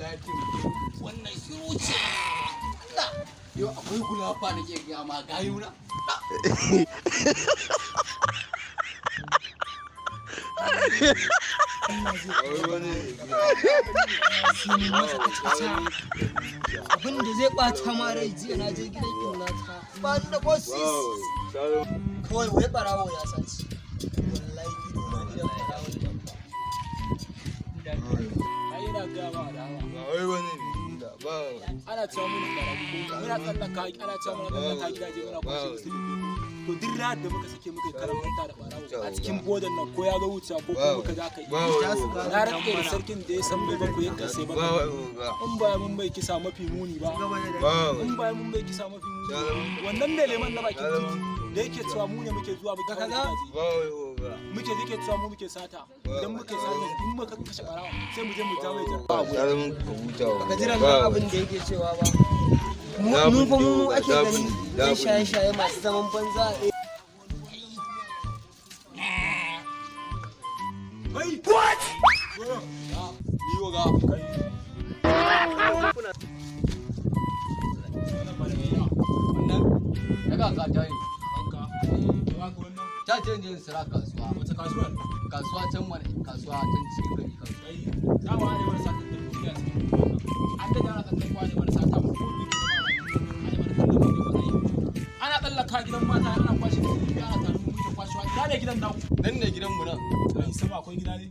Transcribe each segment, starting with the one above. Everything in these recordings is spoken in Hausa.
Allah ya taimake mu. Wannan shiru ce. Allah, yau akwai gulafa nake gaya ma gayuna. Abin da zai bata ma rai, jiya na je gidan innata, ba ni da ko sisi, kawai wai barawo ya sace. Wallahi ido na idan barawon nan ba. Ai ina gaya ma da hawa. Ana cewa mun barayi ko muna tsallaka, ana cewa muna tsallaka gidaje muna kwashe musu lefe. To duk ranar da muka sake muka yi karamanta da barawo a cikin bodan nan, ko ya zo wucewa ko kuma muka za ka yi, na rantse da sarkin da ya san mai bakwai ya kasai bakwai, in ba mun mai kisa mafi muni ba, in ba mun mai kisa mafi muni ba. Wannan mai leman na bakin titi da yake cewa mu ne muke zuwa muke kawo gidaje, muke yake cewa mu muke sata, idan muka yi sata, in muka kashe barawa, sai mu je mu ja mai jarfa. Baka ji ran abin da yake cewa ba? Mu fa mu ake gani yan shaye-shaye masu zaman banza. Kai! What? Ni ga Kai! Wannan daga ka ta yi. Banka ba ka wannan. Ta ce in je in sira kasuwa. Wace kasuwar? Kasuwa can mana, kasuwa can cikin gari kasuwa. Kai, dama ne wani satan da duniya cikin wannan an da ana tsallaka ne wani sata mu ko bi ke zama ana mana kallon mu ne barayi, ana tsallaka gidan mata ana kwashe da kuɗi, ana tarin mu muke kwashewa. Ina ne gidan naku? Nan ne gidanmu nan. Kai, sama akwai gida ne?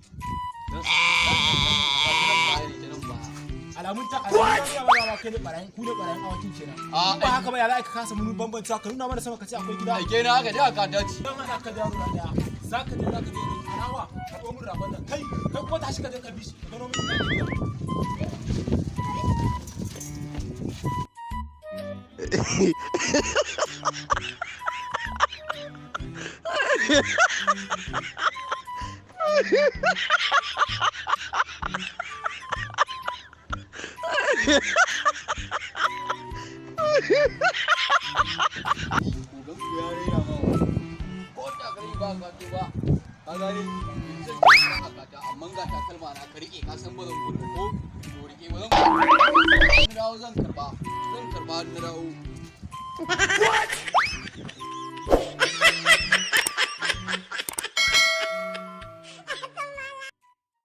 Nan nan baya ne, ta nan baya. Alamun ta nuna mana kai ne barayin, ku ne barayin awakin kenan. A in ba haka ba, ya za ka kasa mun bambanta, ka nuna mana sama ka ce akwai gida? Aike na haka dai aka dace. Dan haɗa ka da yaro na ɗaya, za ka je, za ka je alawa ka ɗo min ragon nan. Kai, kai kuma tashi ka je ka bi shi ka gano min ina ne gidan. Ogan ku ya raina ma wa. Ko takalmi ba ka to ba. Ka gane? Yanzu zan je aka ta, amma ga takalma na ka rike, ka san ba zan gudu ko to rike, ba zan gudu. Na dawo zan karba. Zan karba na dawo.